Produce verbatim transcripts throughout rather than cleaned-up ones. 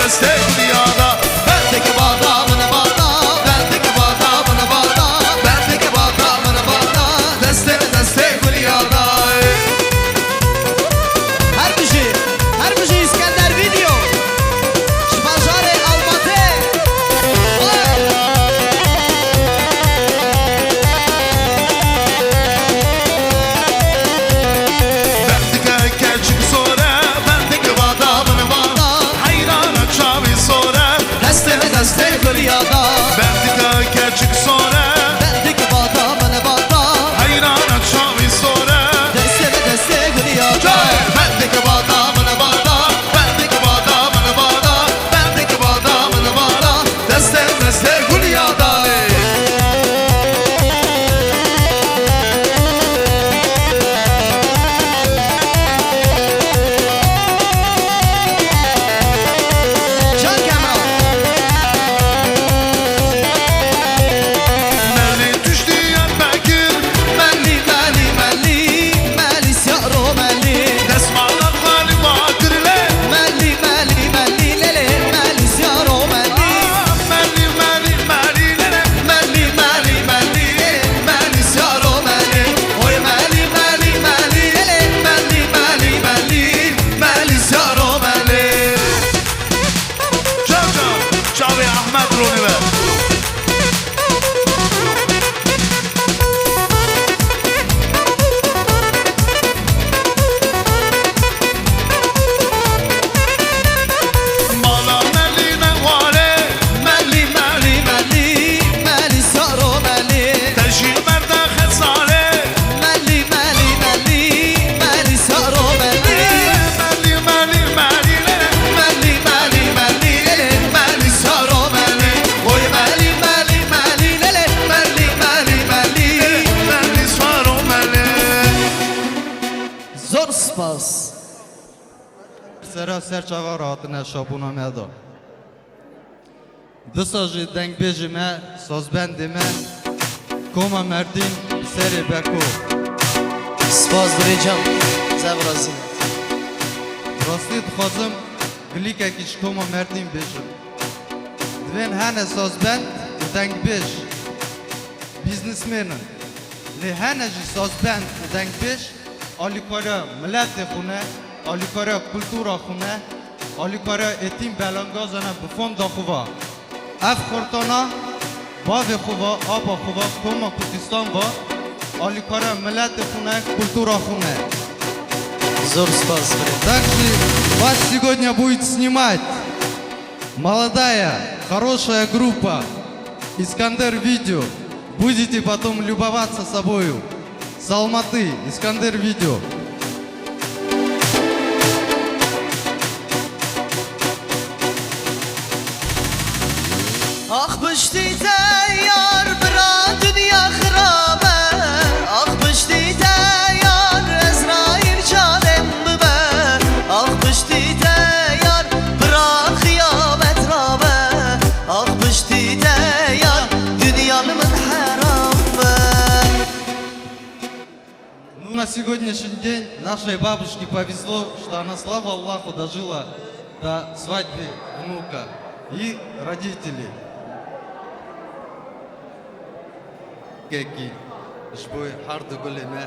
Destê guliyada, bendeke bada, min bada, bendeke bada, min bada, bendeke bada, min bada, destê, destê guliyada. Her bijî, her bijî Îskender Video. Ji bajarê Almatê. Bendike keçik sore, bendike bada, min bada, heyrana çavî sore. Destê min destê guliyada. Bendike keçik sore. Bendike bada, min bada, heyrana çavî sore. Destê min destê guliyada. Bendike bada, min bada, bendike bada, min bada, bendike bada, min bada, destê min destê guliyada. Can Kemal. Melî tuştî Diyarbekir. Melî, melî, melî, melî siyaro melî. Destmala xalî bakir lê. Melî, melî, melî, lê, lê, melî siyaro melî. Ah, melî, melî, melî, lê, lê. Melî, melî, melî, lê, lê, melî siyaro melî. Oy melî, melî, melî, lê, lê. Melî, melî, melî, melî siyaro melî. Çav çav, çavê Ahmet Ronî be. Mala Melî ne ware. Melî, melî, melî, melî saro melî. Te jî merda xezare. Melî, melî, melî, melî saro melî. Melî, melî, melî, lê. Melî, melî, melî, lê, lê, melî saro melî. Oy melî, melî, melî, lê, lê. Melî, melî, melî, melî saro melî. Zor spas. Sera ser çava re hatine şabûna me de. Disa jî dengbêjê me, sazbendê me, Koma Merdîn, Serê Beko. Spas Durê can, zev razî. Rastî dixwazim gilîkekî ji Koma Merdîn bêjim. Divên hene sazbend û dengbêj, bîznismên in. Lê hene jî sazbend û dengbêj alîkariya miletê xwe ne, alîkariya kultura xwe ne, alîkariya êtîm belengazan e bi fonda xwe ve. Ev xortana bavê xwe ve, ava xwe ve, Koma Kurdistan ve, alîkariya miletê xwe ne, kultura xwe ne. Zor spas. Так же вас сегодня будет снимать молодая, хорошая группа Искандер Видео. Будете потом любоваться собою. С Алматы, Искандер Видео. Ax piştî te yar bira dinya xirab e. Ax piştî te yar Ezraîl canê min bibe. Ax piştî te yar bira xiyamet rabe. Ax piştî te yar dinya li min heram be. Ну, на сегодняшний день нашей бабушке повезло, что она, слава Аллаху, дожила до свадьбы внука и родителей. Kekî ji bo her du gulê me.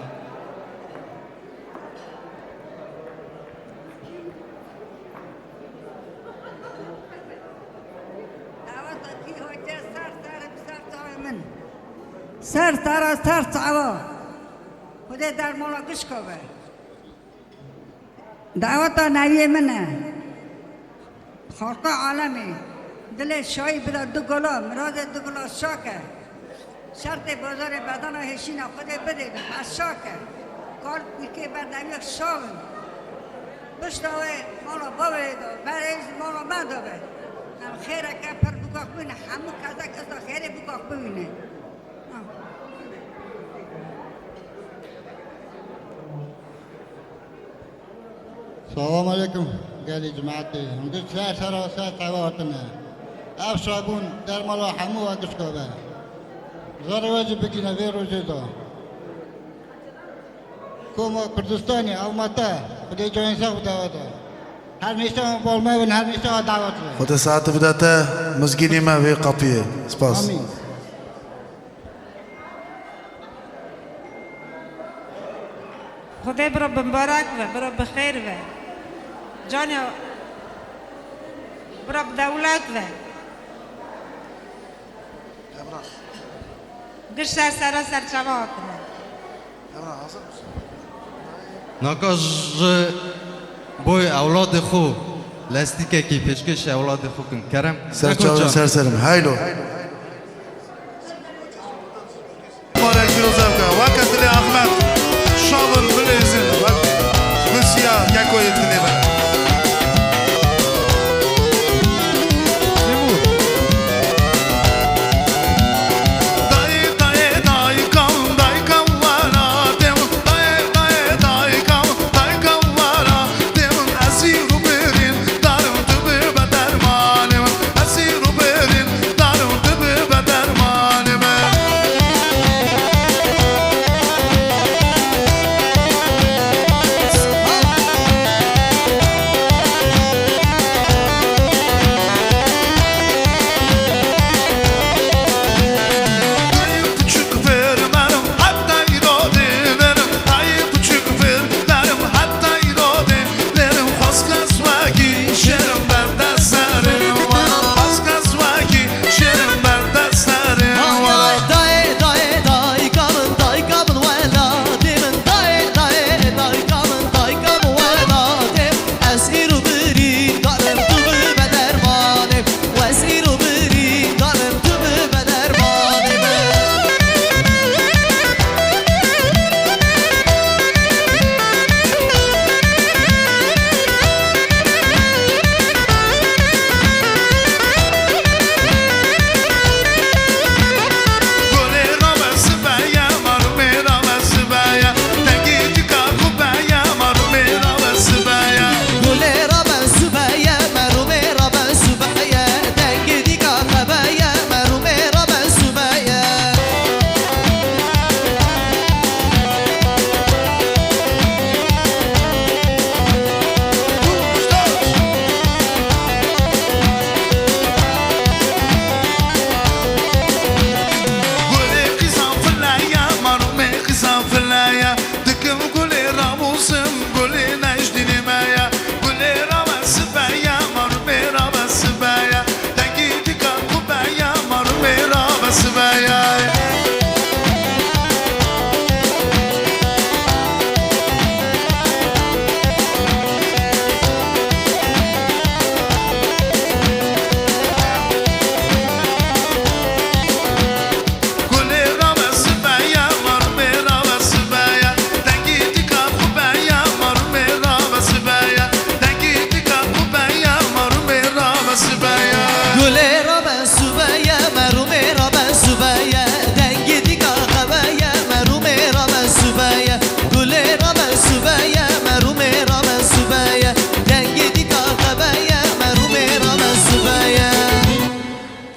Daweta kî hote ser ser bi ser çavê min. Ser sera ser çava. Xwedê dermola gişka be. Daweta neviyê min e. Xalqa alemê. Dilê şahî bida du gola, miradê du gola şak e. Şertê bazarê bedena hêşîna Xwedê bidê, ez şak e. Kal kûrkê berdemiyek şav in. Pişta wê mala bavê de, berê jî mala me de be. Em xêreke pir bûka xwe bîne, hemû kesek esta xêrê bûka xwe bîne. Selam aleyküm gelî cemaetê. Hûn ser sera ser çava hatine. Ev sabûn dermala hemû we gişka be. Zerê we jî bigîne vê rojê de. Koma Kurdistanê, Almata, Xwedê cayên sax û dawa de. Her mêşe bol me bin, her mêşe davet bin. Xwedê saet bidete mizgînî me vê qapiyê. Spas. Amîn. Xwedê biro bi mubarek be, biro bi xêr be. Canê biro bi dewlet be. Giş ser sera serçava hatine. Naka ji bo ewladê xwe lestîkekî pêşkêşî ewladê xwe kin. Kerem. Serçavên ser serim. Heylo. Morek pîroz ev ke. Weke dilê Ahmet. Şabin bilêzin. Wek bisiya kekoyê dilê be.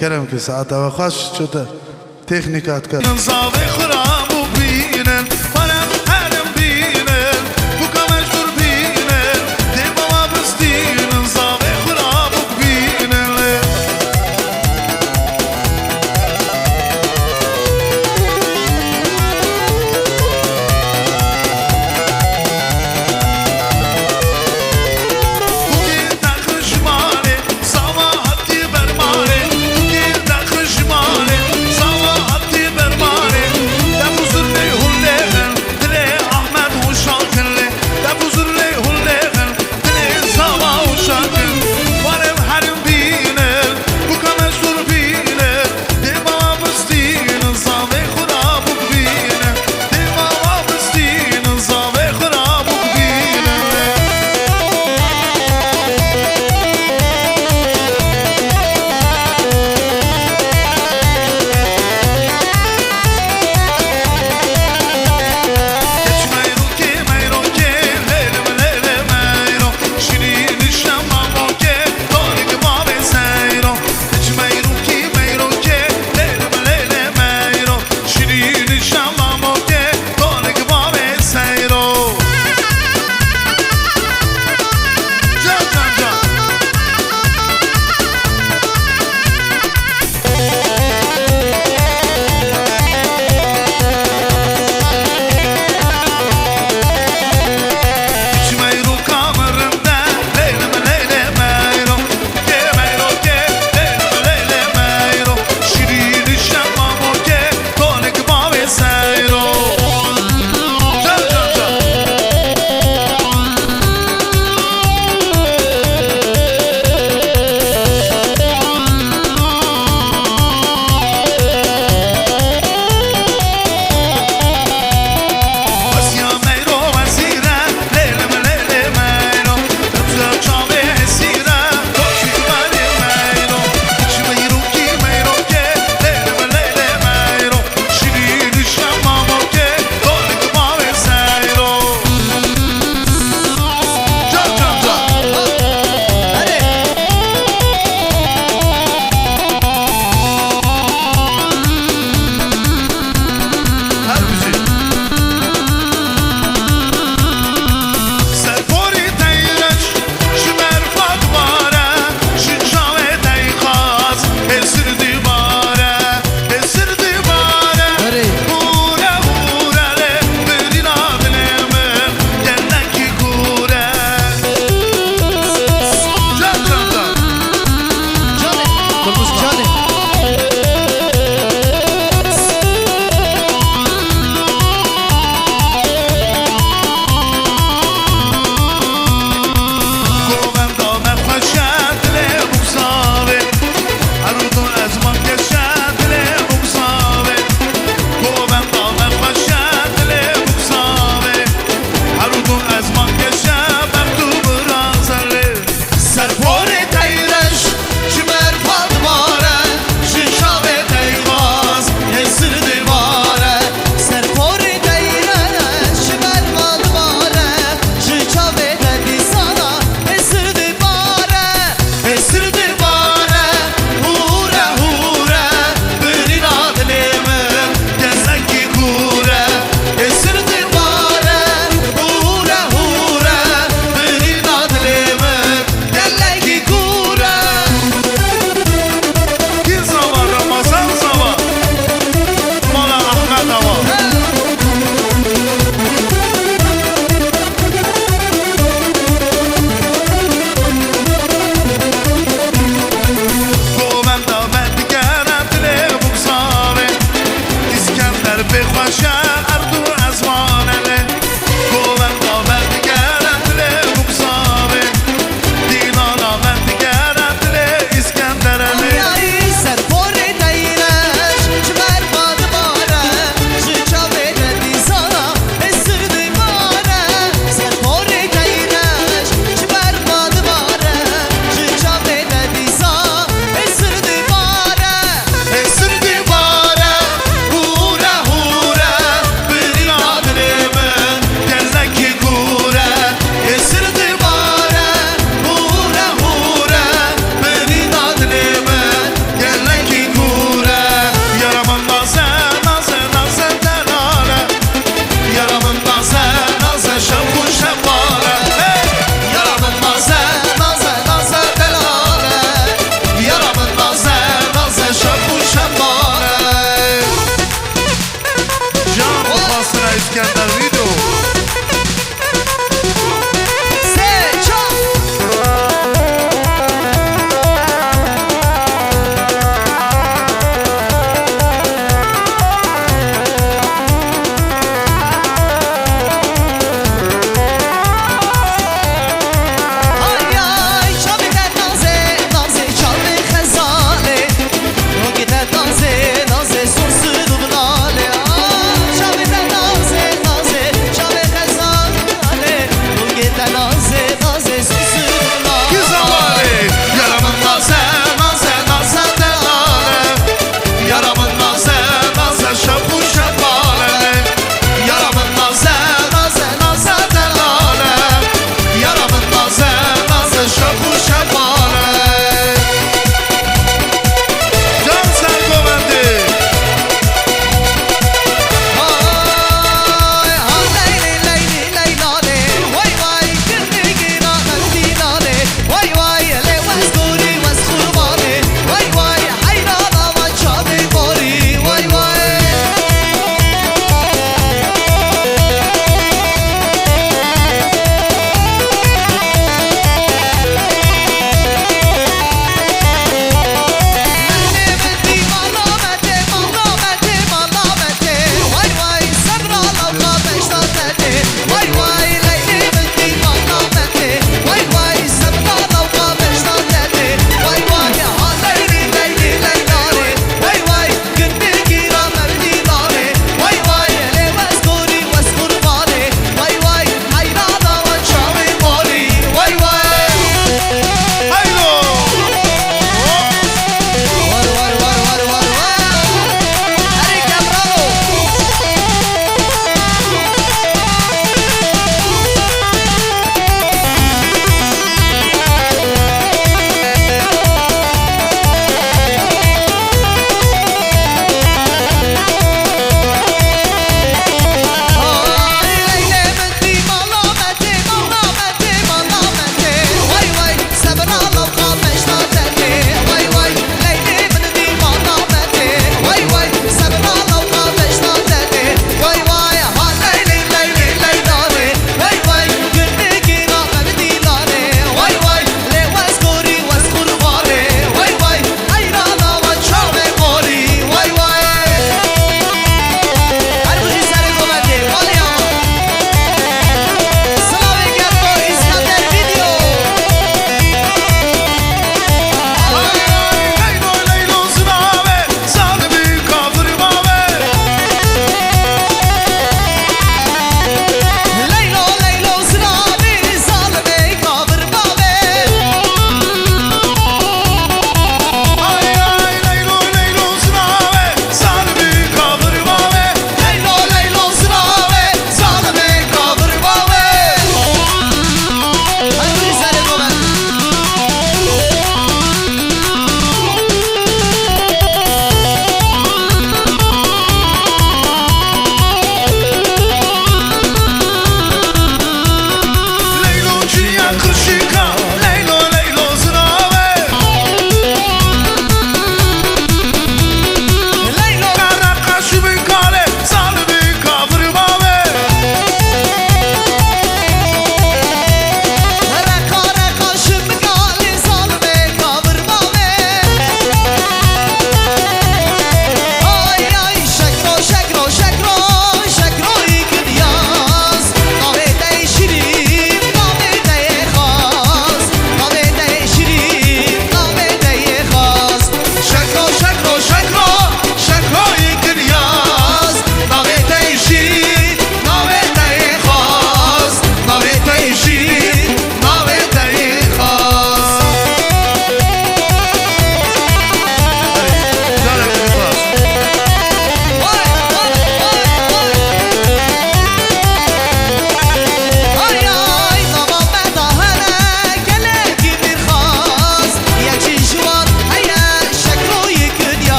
Kerem ki saeta we xweş, ço te. Têxnîka dike. Zavê xwe rabû bînin, were herin bînin, bûka me ji dûr bînin, dê bawa bistînin, zavê xwe rabû bînin. Bûkê te xijmanê, Zava hatiye bermanê, bûkê te xijmanê, zava hatiye bermanê.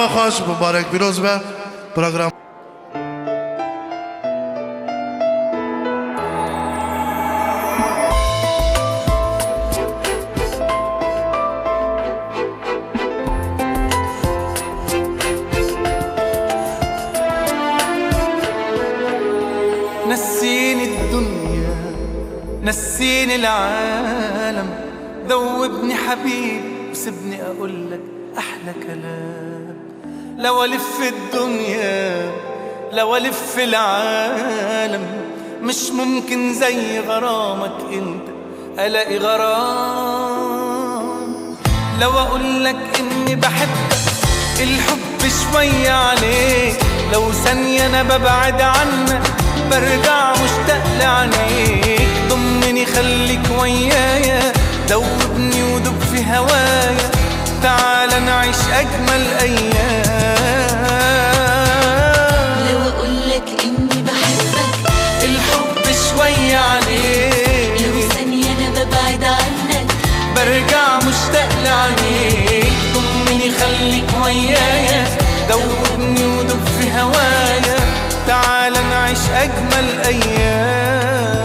Xweş, mubarek pîroz be program. نسيني الدنيا، نسيني العالم، ذوبني حبيبي وسيبني أقولك أحلى كلام. لو ألف الدنيا، لو ألف العالم، مش ممكن زي غرامك انت ألاقي غرام. لو أقولك إني بحبك، الحب شوية عليك، لو ثانية أنا ببعد عنك، برجع مشتاق لعينيك. ضمني خليك ويايا، دوبني ودوب في هوايا، تعال نعيش أجمل أيام. لو أقولك إني بحبك، الحب شوية عليك، لو ثانية أنا ببعد عنك، برجع مشتاق لعينيك. ضمني خليك ويايا، دوبني ودوب في هوايا، تعال نعيش أجمل أيام.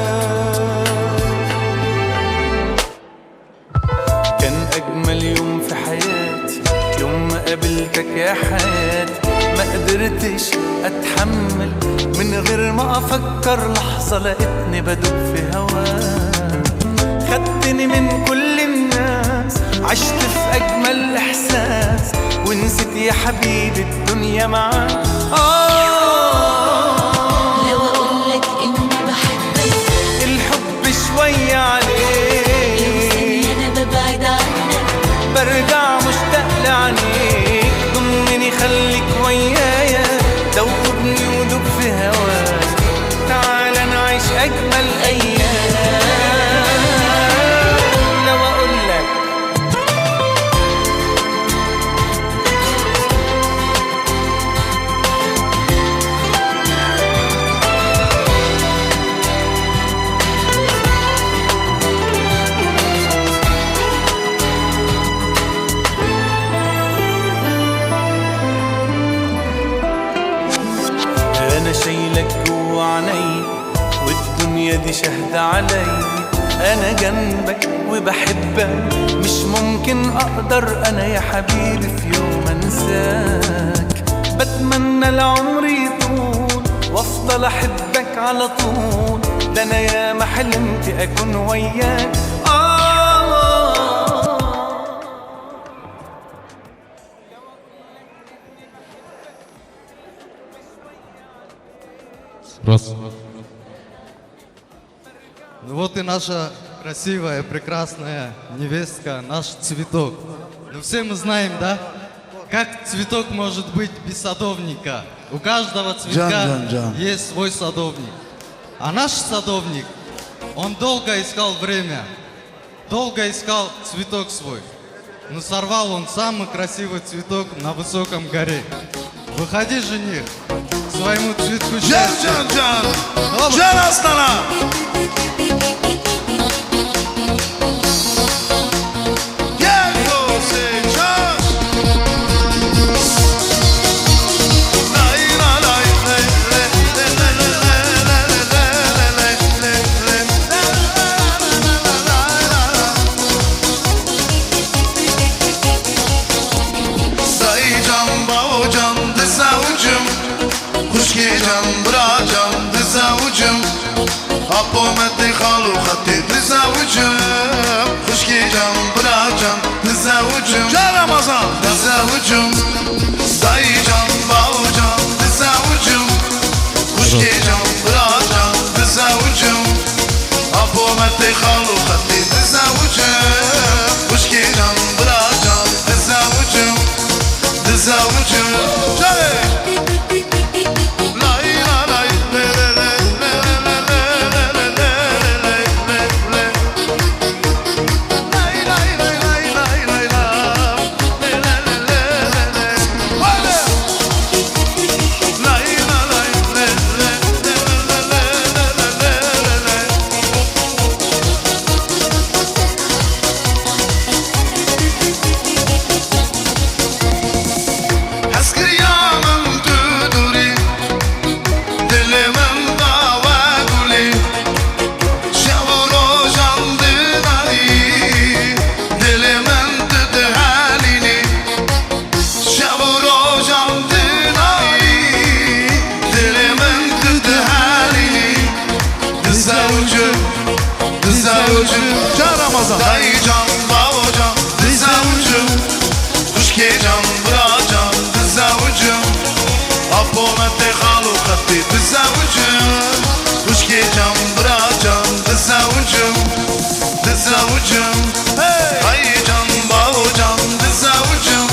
كان أجمل يوم في حياتي يوم ما قابلتك يا حياتي. ما قدرتش أتحمل، من غير ما أفكر لحظة لقيتني بدوب في هواك. خدتني من كل الناس، عشت في أجمل إحساس، ونسيت يا حبيبي الدنيا معاك. آه. لو أقولك إني بحبك، الحب شوية عليك، لو ثانية أنا ببعد عنك، برجع مشتاق لعينيك. ضمني خليك ويايا، دوبني ودوب في هواك، تعال نعيش أجمل أيام. لو أقولك أنا شايلك جوا عيني، والدنيا دي شاهدة علي. أنا جنبك وبحبك، مش ممكن أقدر أنا يا حبيبي في يوم أنساك. بتمنى العمر يطول وأفضل أحبك على طول، ده أنا ياما حلمت أكون وياك. آه. Раз. Ну вот и наша красивая, прекрасная невестка, наш цветок. Ну все мы знаем, да? Как цветок может быть без садовника? У каждого цветка Джан, джан, джан. Есть свой садовник. А наш садовник, он долго искал время, долго искал цветок свой. Но сорвал он самый красивый цветок на высоком горе. Выходи, жених, к своему цветку Джан, счастья. Джан, джан. Оп. Джан аслана. Gel Hüseyin, çal. Lay la lay, lay, lay. Dayı can, bawo can, dizewicim. Xwişkê can, bira can, dizewicim. Apo me tê xalo xetê, dizewicim. Xwişkê can, bira can, dizewicim. Ca Ramazan. Dizewicim. Dayı can, bawo can, dizewicim. Xwişkê can, bira can, dizewicim. Apo me tê xalo xetê, dizewicim. Xwişkê can, bira can, dizewicim. Dizewicim. Çavê. Lay la lay, le le le. Dizewicim, dizewicim. Can Ramazan. Dayı can, bawo can, dizewicim. Xuşkê can, bira can, dizewicim. Apo me tê xalo xetê, dizewicim. Xuşkê can, bira can, dizewicim. Dizewicim. Hey! Dayı can, bawo can, dizewicim.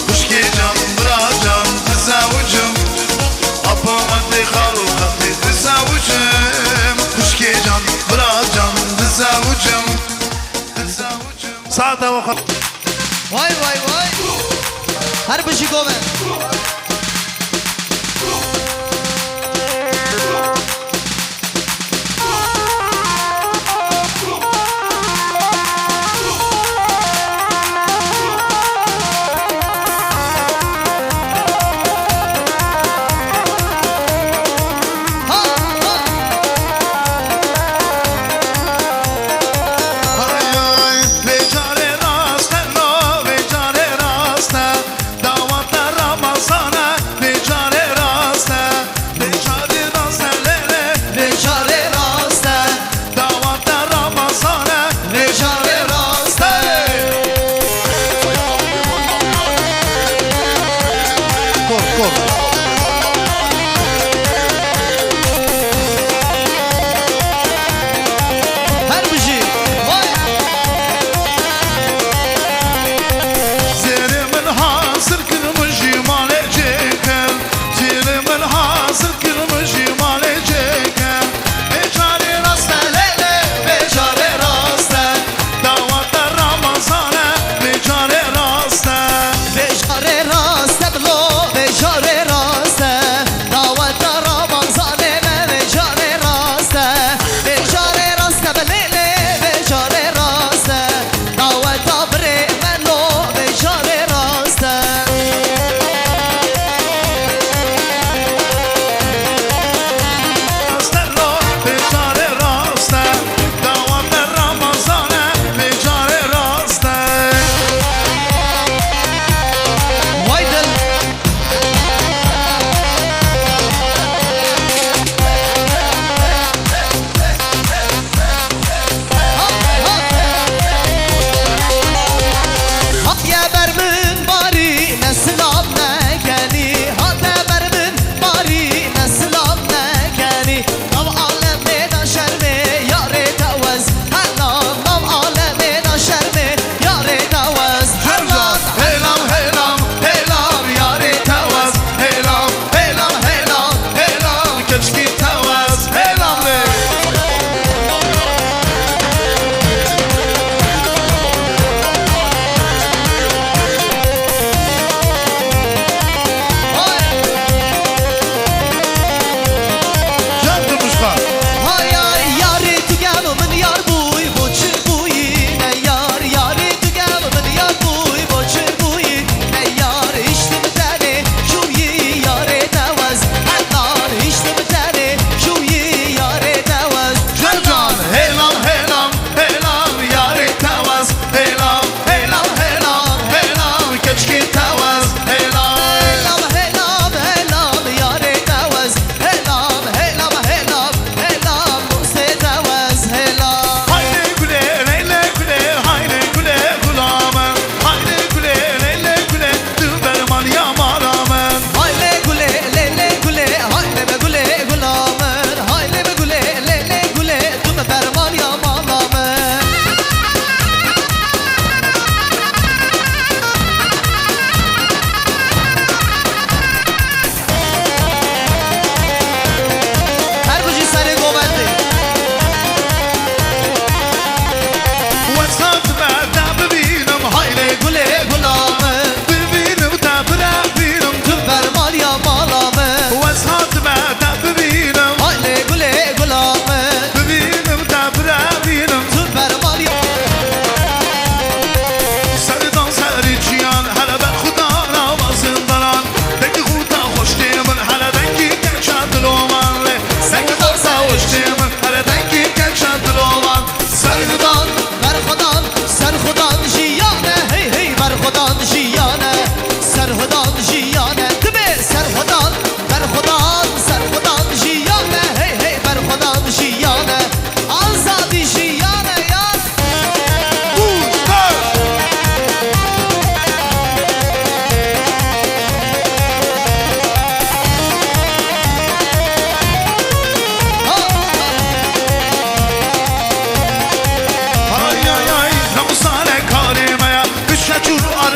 Xuşkê can, bira can, dizewicim. Apo me tê xalo xetê, dizewicim. Xuşkê can, bira can, dizewicim. Dizewicim. Saete we xwe. Vay, vay, vay. Her bijî govend.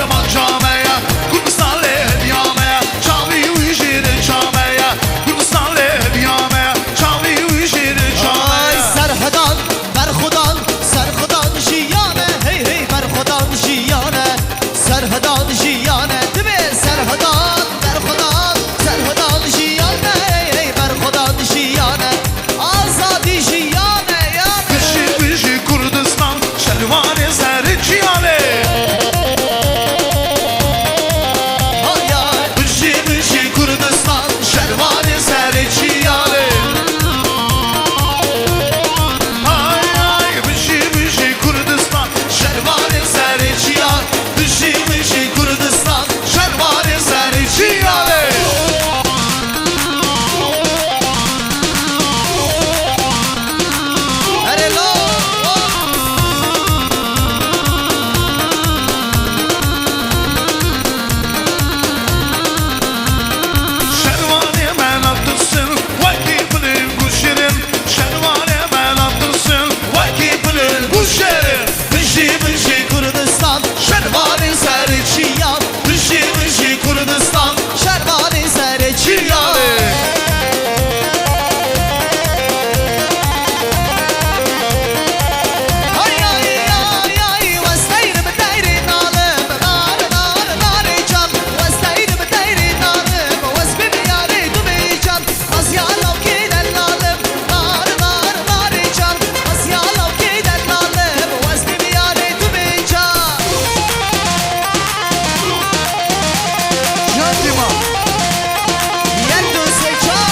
Çameya, Kurdistan lê diya me ya, çavî wî jî li çameya, Kurdistan lê diya me ya, çavî wî jî li çameya. Ay, Serhedan, Berxudan, Serhedan jiyane, hey, hey, Berxudan jiyane, Serhedan jiyane, dibê Serhedan, Berxudan, Serhedan jiyane, hey, hey, Berxudan jiyane. Azadî jiyane ya. Bijî, bijî Kurdistan, şervanê serê çiyalê. Hay hay. Bijî, bijî Kurdistan, şervanê serê çiyalê. Hay hay, bijî, bijî Kurdistan, şervanê serê çiyalê. Bijî, bijî Kurdistan, şervanê serê çiyalê. Erê lo! Şervanê me natirsin, wekî bilên ku şirin. Şervanê me natirsin, wekî bilên ku şirin. Bijî, bijî Kurdistan, şervanê serê çiyan. Bijî, bijî Kurdistan, şervanê serê çiyan. Hay, ay, ay, ay, westeyrim deyrê nalim, nar, nar, narê can. Westeyrim deyrê nalim, wes bimî yarê tu bê can. Asya lawkê delalim, nar, nar, narê can. Asya lawkê delalim, westê miyarê tu bê can. Can dîma. Yek, du, sê, çar.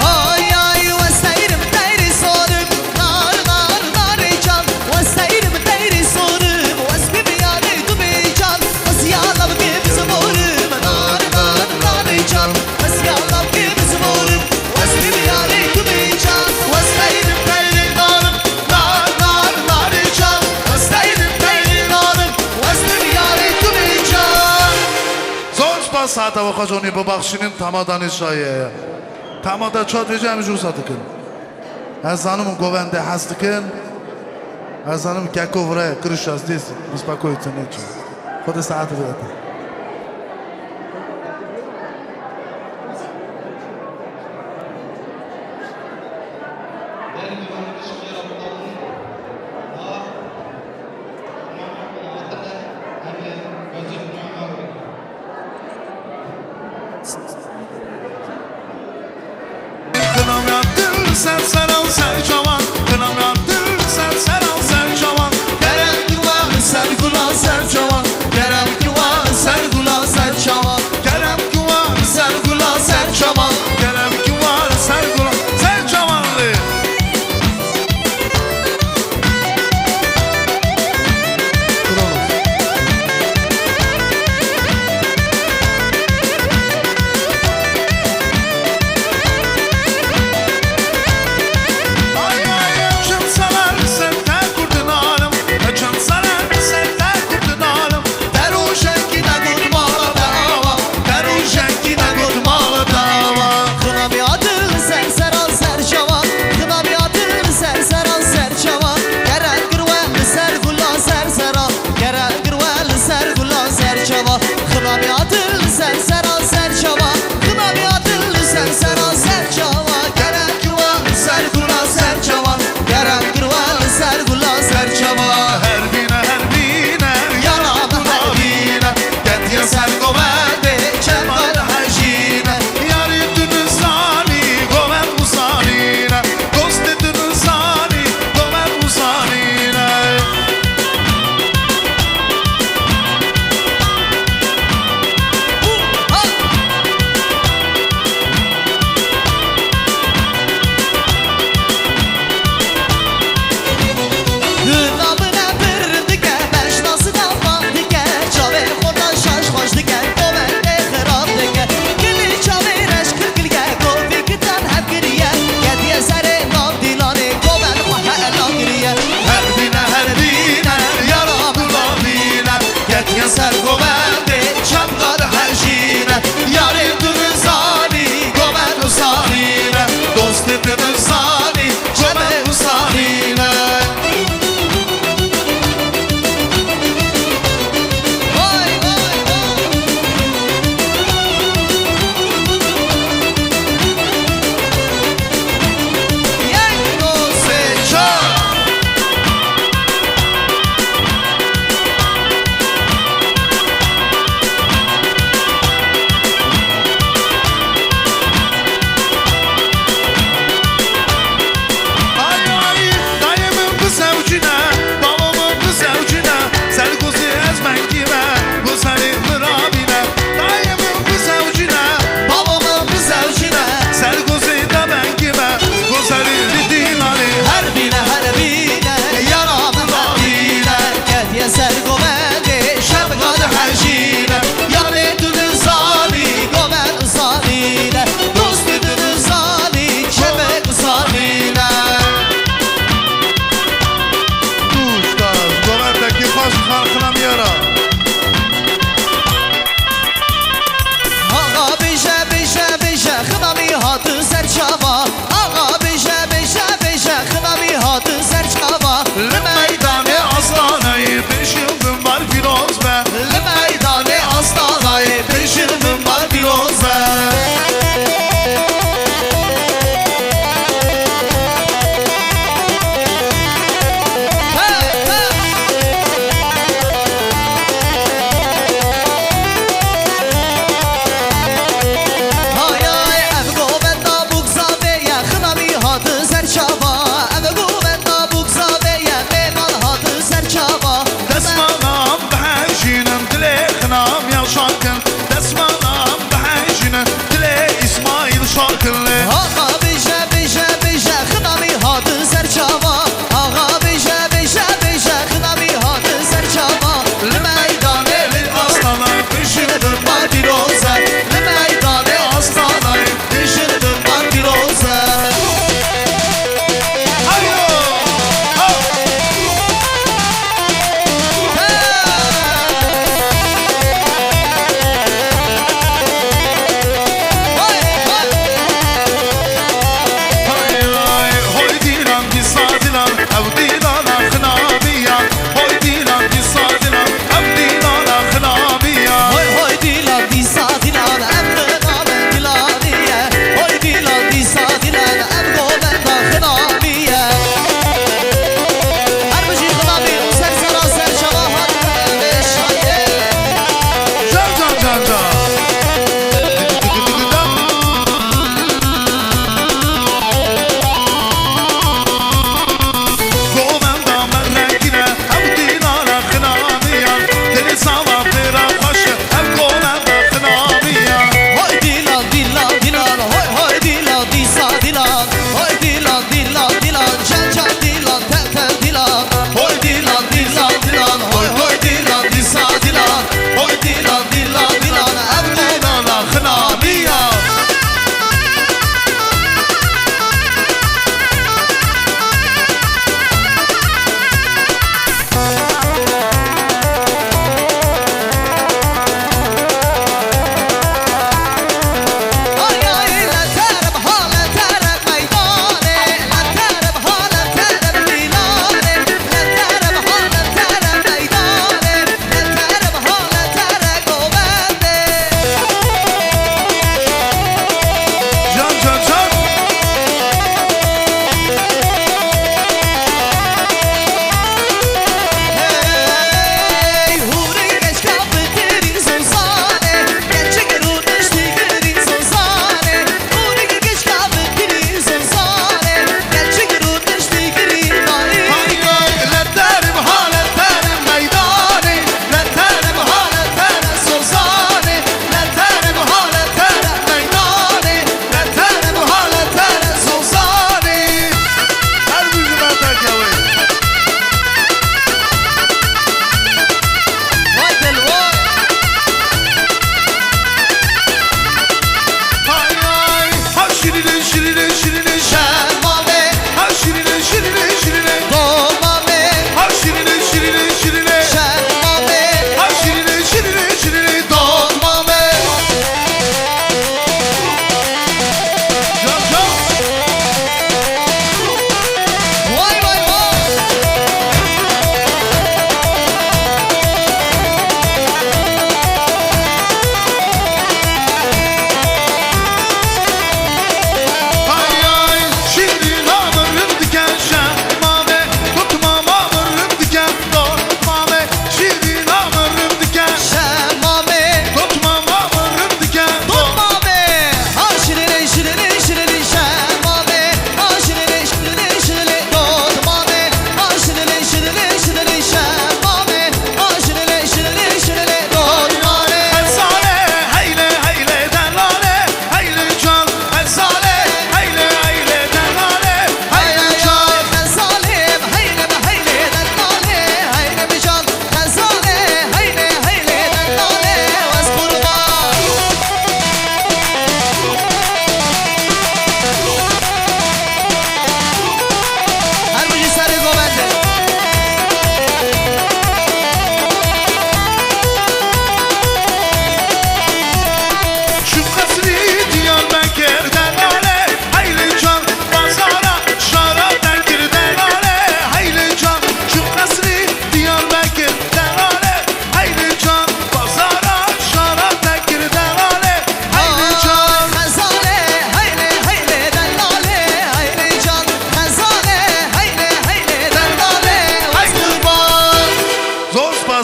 Hay, ay, westeyrim deyrê sorim. Nar, nar, narê can, westeyrim deyrê sorim, wes bimî yarê tu bê can, wes ya lavkê bizivorim. Nar, nar, narê can, wes ya lavkê bizivorim, wes bimî yarê tu bê can, westeyrim deyrê nalim. Nar, nar, narê can, westeyrim deyrê nalim, wes bimî yarê tu bê can. Zor spas, saeta we xweş onî bibexşînin, tamada nîşaye ye. Tamada çat vêce em jû sa dikin. Ez zanim govendê hez dikin. Ez zanim keko vire kirişas dîs, mispakoyê tenê çi. Xwedê saet bide te. Qinamya dil ser sera ser çawan, qinamya dil ser sera ser çawan. Kerem ki wa ser gula ser çawan, kerem ki wa ser gula ser çawan, kerem ki wa ser gula ser çawan, kerem ki wa ser gula ser çawan lê.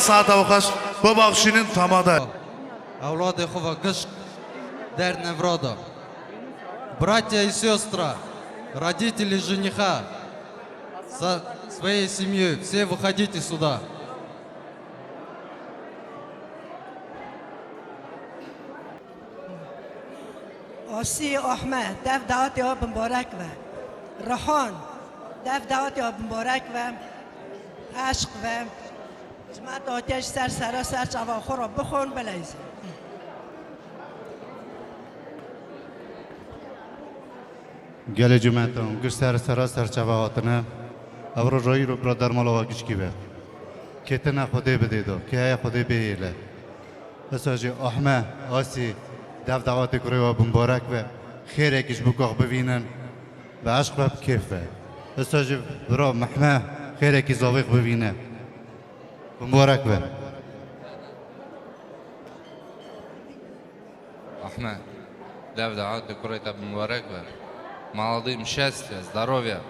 Saeta we xweş, bibexşînin tamada. Ewladê xwe ve gişk der nevra de. Братья и сёстры, родители жениха, со своей семьей, все выходите сюда. Asî Ahme, dev dawetê we bimbarek be. Rihan, dev dawetê we bimbarek be. Eşq be. Cimata hatiye ji ser sera ser çava xwe re bixwin, beleyzin. Gelê cimata, hûn giş ser sera ser çava hatine. Ev roja îro bira dermala we gişkî be. Kê tine Xwedê bidê do, kê heye Xwedê bihêle. Esa jî Ahme, Asî, dev dawetê kurê we bimbarek be. Xêrekî ji bo kax bivînin. Bi eşq be, bi kêf be. Esa jî bira Mehme, xêrekî zavêx bivîne. Bimbarek be. Ahme, dev dawetê kurê te bimbarek be. Mala dîm şêst be, здоровья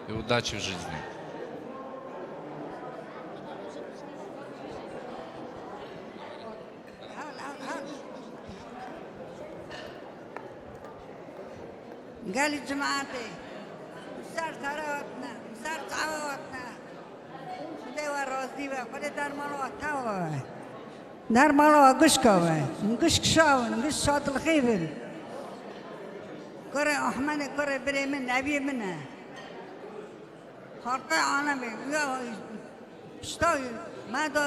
û удачи в жизни. Gelî cemaetê, ser sere hatine, ser çawa hatine. Xwedê we razî be, Xwedê dermala we tewa be. Dermala we gişka be. Gişk şav in, gişk şadilxî bin. Kurê Ahmedê, kurê birê min, neviyê min e. Xalqê alemê, ya pişta me de,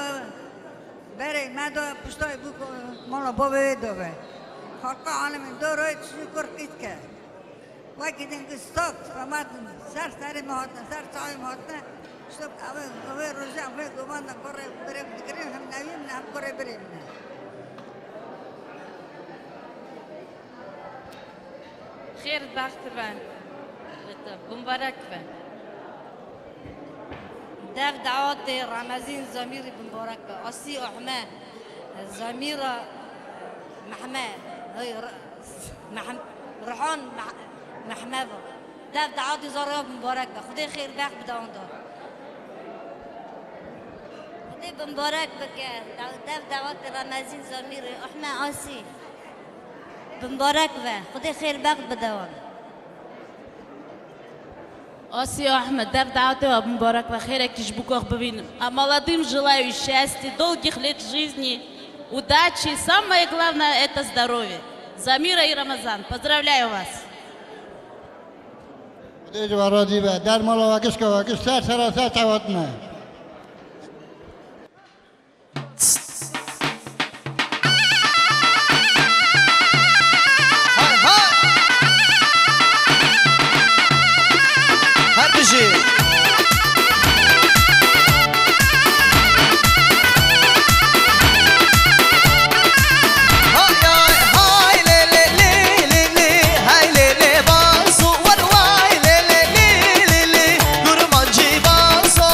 berê me de, pişta bû ku mala bavê wê de be. Xalqê alemê dor e, çi kur qît ke. Wekî din ki stok, selamet, ser serê me hatine, ser çavê me hatine. Pişta ev, ev rojê, ev govan de kurê birê dikirin, hem neviyê min, hem kurê birê min e. Xêr bext be. Bimbarek be. Dev dawetê Remezîn Zamîrî bimbarek be. Asî Ahme, Zamîra Mehme, hey, Re-, Mehm-, Rihan Meh-, Mehme be. Dev dawetê zarê we bimbarek be. Xwedê xêr bext bide wan de. Xwedê bimbarek bike. Dev, dev dawetê Remezîn Zamîrî, Ahme Asî. Bimbarek be. Xwedê xêr bext bide wan. Asî Ahmed, dev dawetê we bimbarek be. Xêrekî ji bo kax bivînin. А молодым желаю счастья, долгих лет жизни, удачи. Самое главное, это здоровье. Zamîra î Ramazan. Поздравляю вас. Xwedê ji we razî be. Dermala we gişka we giş ser sera ser çawa hatine. Hay hay. Her bijî. Hay hay hay lê lê lê lê lê. Hay lê lê baso, wer way lê lê lê lê lê. Kurmancî baso.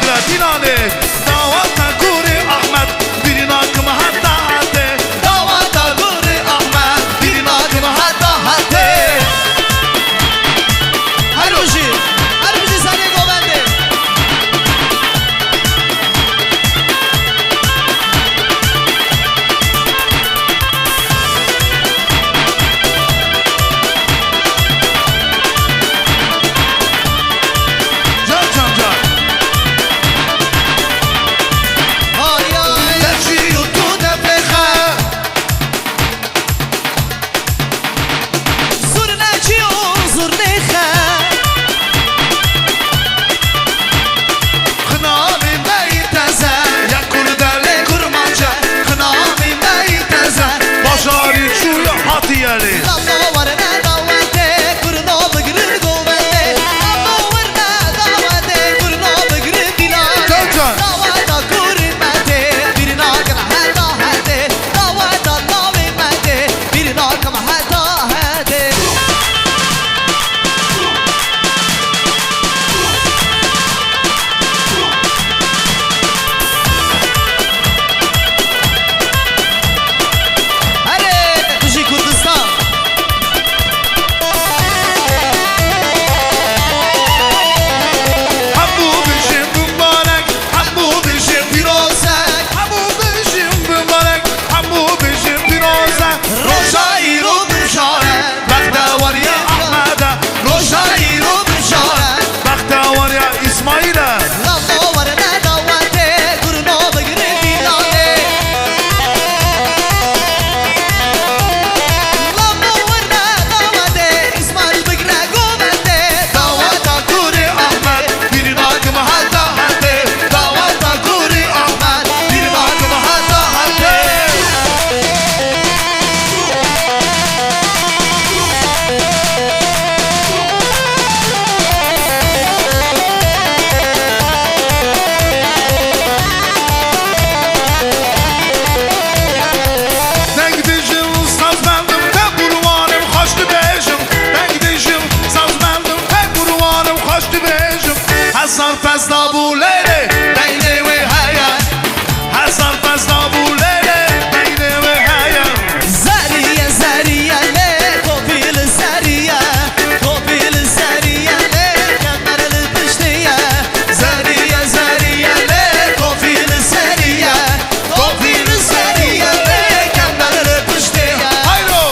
Dîlanê, daweta kurê Ahmet, bîrîna kim heta hetê. Daweta kurê Ahmet, bîrîna kim heta hetê. Her bijî, her bijî serê govendê. Can, can, can. Ay, ay. Te çi û tu ne pêxe. Zurnekî û zurnêxe. Xinavê me yî teze, ya kurd e lê kurmanc e. Xinavê me yî teze, bajarî çûye hatiye lê. Lafo werine dawetê, kurno bigirin govendê. Lafo werine dawetê, kurno bigirin dîlanê. Can, can. Daweta kurê me tê, bîrîna kim heta hetê. Daweta navê me tê, bîrîna kim heta hetê. Erê, bijî Kurdistan. Hemû bijîn bibarek, hemû bijîn pîroz e. Hemû bijîn bibarek, hemû bijîn pîroz e. Roja îro bijare, bexteweriya Ahmed e. Roja îro bijare, bexteweriya Îsmaîl e. Lafo werine dawetê, kurno bigirin dîlanê. Lafo werine dawetê, Îsmaîl bigire govendê. Daweta kurê Ahmed, bîrîna kim heta hetê. Daweta kurê Ahmed, bîrîna kim heta hetê. Deng dijim, saz bendim, te qurbanim, xweş dibêjim. Deng dijim, saz bendim, te qurbanim, xweş dibêjim. Hezar pez da bû lêlê, deynê wê heye. Hezar pez da bû lêlê, deynê wê heye. Zerî ye, zerî ye lê, kopî li serî ye. Kopî li serî ye lê, kemer li piştî ye. Zerî ye, zerî ye lê, kopî li serî ye. Kopî li serî ye lê, kemer li piştî ye. Hayro!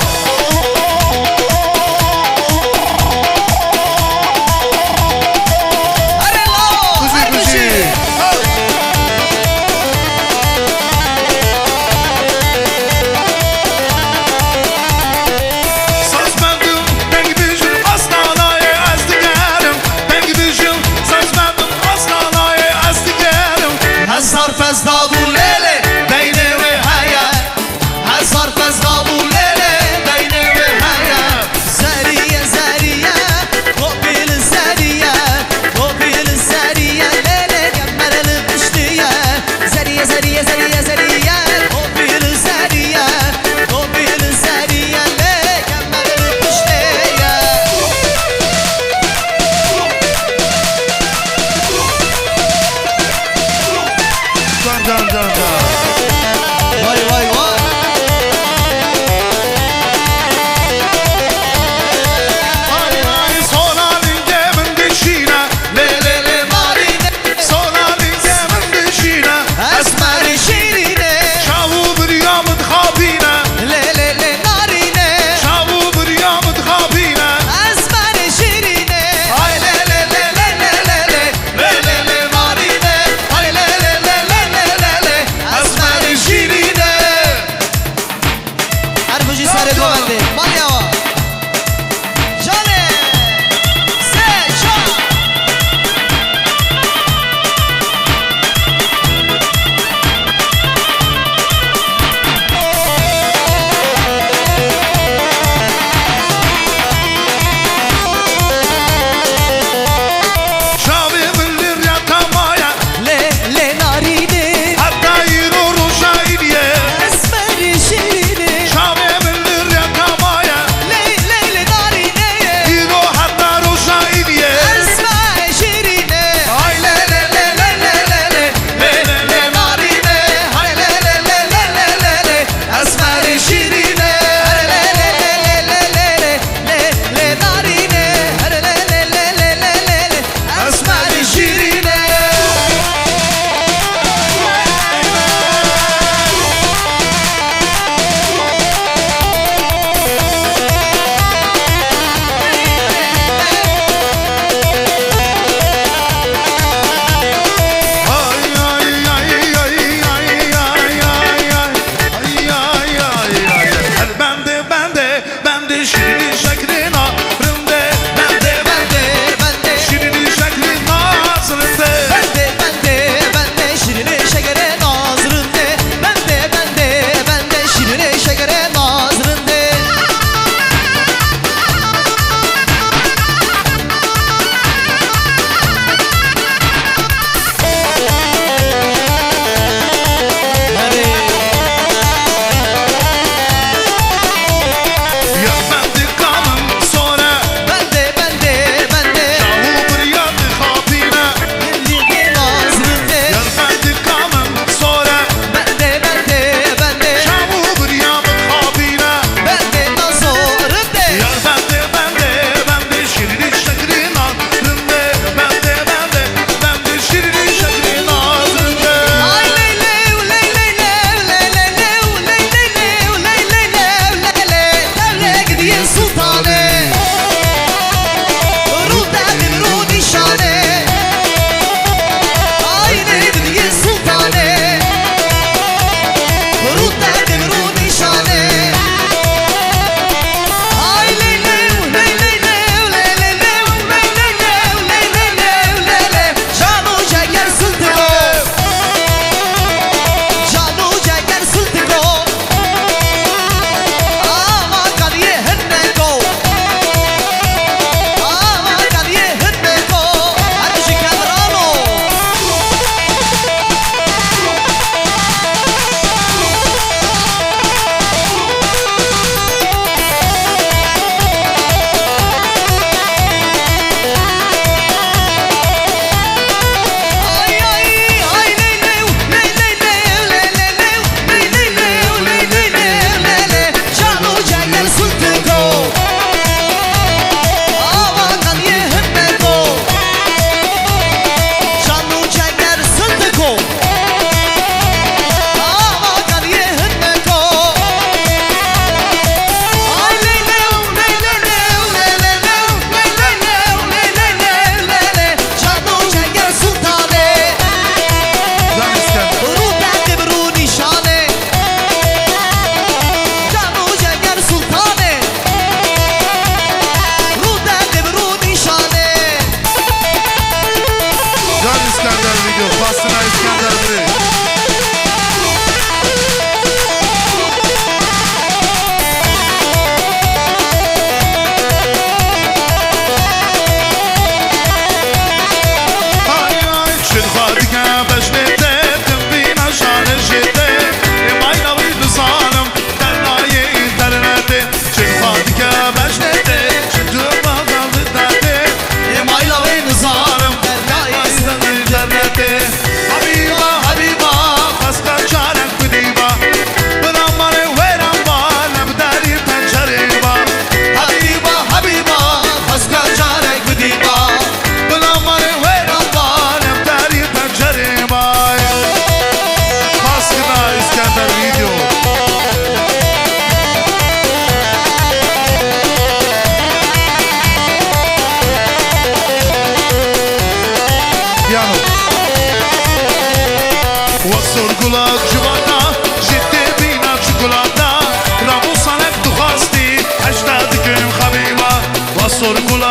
Erê lawo, Kuzey, her kuzey. Bijî.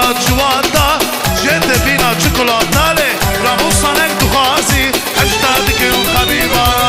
Ciwata jê te bîna çikolata lê, Ramusanek dixwazî, hişta dikin xebîba.